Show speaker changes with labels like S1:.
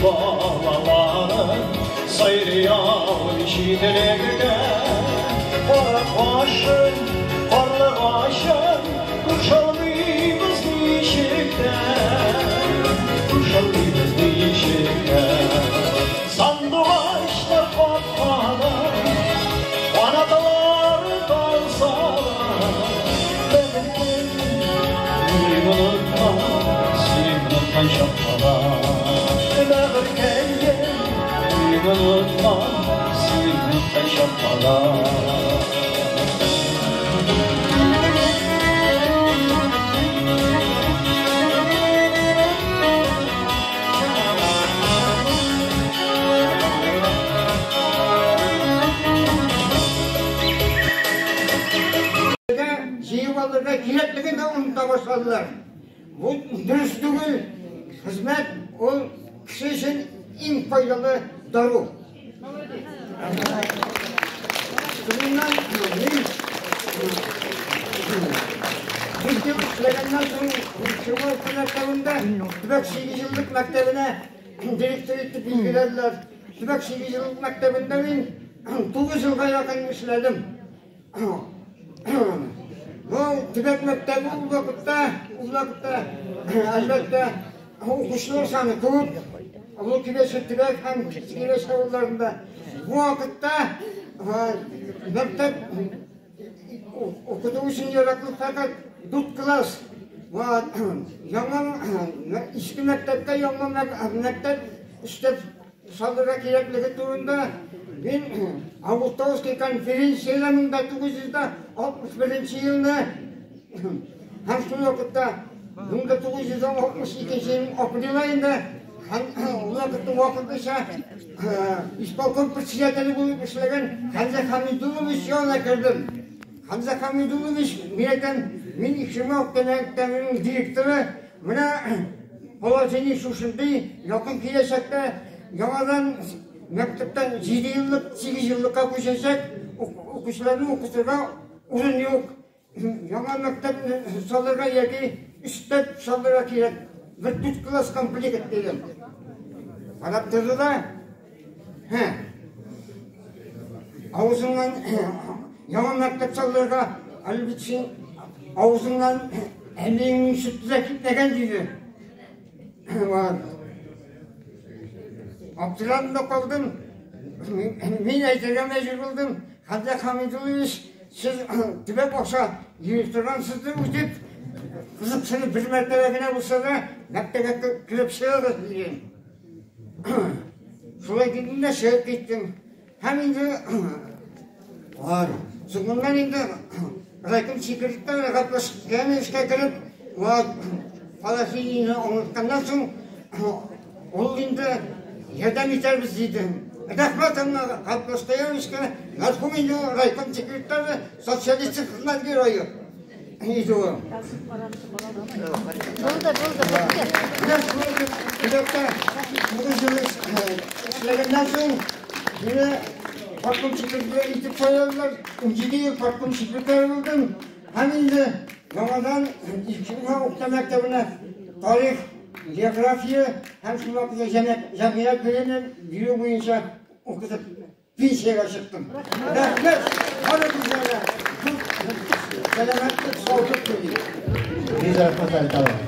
S1: Балалары сайрый җиделегә, кара кашын, карлыгачын күршалмыйбыз ничек тә, күршалмыйбыз ничек тә. Сандугачлар капкада, канатлары талса да, бәгырькәем, мине онытма, син оныткан чакта да. Бәгырькәем, мине онытма, син оныткан чакта да.
S2: Җыеп алырга кирәклеген дә оныта башладылар. Бу дөрес түгел. Хезмәт ул кеше өчен иң файдалы дару. Шуннан мин 5 ел эшләгәннән соң Чувал мәктәбендә төбәк сигезьеллык мәктәбенә директор итеп билгеләделәр. Төбәк сигезьеллык мәктәбендә мин 9 елга якын эшләдем. Бу төбәк мәктәбе ул вакытта, әлбәттә, укучылар саны күп. Олы Кибәче төбәк һәм Кибәче авылларында. Бу вакытта мәктәп укыту өчен яраклы фәкать 4 класс. Яңа иске мәктәпкә яңа мәктәп өстәп салырга кирәклеге турында мин Августовский конференциядә 1961 елны һәм шул вакытта 1962 елның апрель аенда һәм ул вакытта вакытлыча исполком председателе булып эшләгән Хәмзә Хамидуллович янына кердем. Хәмзә Хамидуллович, мин әйтәм, мин Икшермә урта мәктәбенең директоры, менә положение шушындый, якын киләчәктә яңадан мәктәптән 7 еллык, 8 еллыкка күчәчәк, укучыларны укытырга урын юк. Яңа мәктәп салырга яки өстәп салырга кирәк. Бер 4 класс комплект дигән. Карап торды да, авызыңнан яңа мәктәп салырга, әле бит син авызыңнан әниеңнең сөте дә китмәгән диде. Аптырап да калдым. Мин әйтергә мәҗбүр булдым. Хәмзә Хамидуллович, сез төбәк аша йөри торгансыздыр үтеп, кызыксынып бер мәртәбә генә булса да мәктәпкә кереп чыгыгыз дигән. Шулай дидем дә чыгып киттем. Һәм инде соңыннан инде райком секретаре Габбасяновичка кереп, положениене аңлатканнан соң, ул инде ярдәм итәрбез диде. Рәхмәт аңа Габбасяновичка, мәрхүм инде райком секретаре, социалистик хезмәт герое иде ул.
S3: Булды, булды, бетте.
S2: Менә шулай итеп, төбәктә 9 ел эшләгәннән соң, мине партком секретаре итеп сайладылар. 17 ел партком секретаре булдым. Һәм инде яңадан Икшермә урта мәктәбенә тарих, география һәм шул вакытта җәмгыять белеме бирү буенча укытып пенсиягә чыктым. Рәхмәт, барыгызга да. Сәламәтлек, саулык телим.
S4: Без рәхмәт әйтәбез.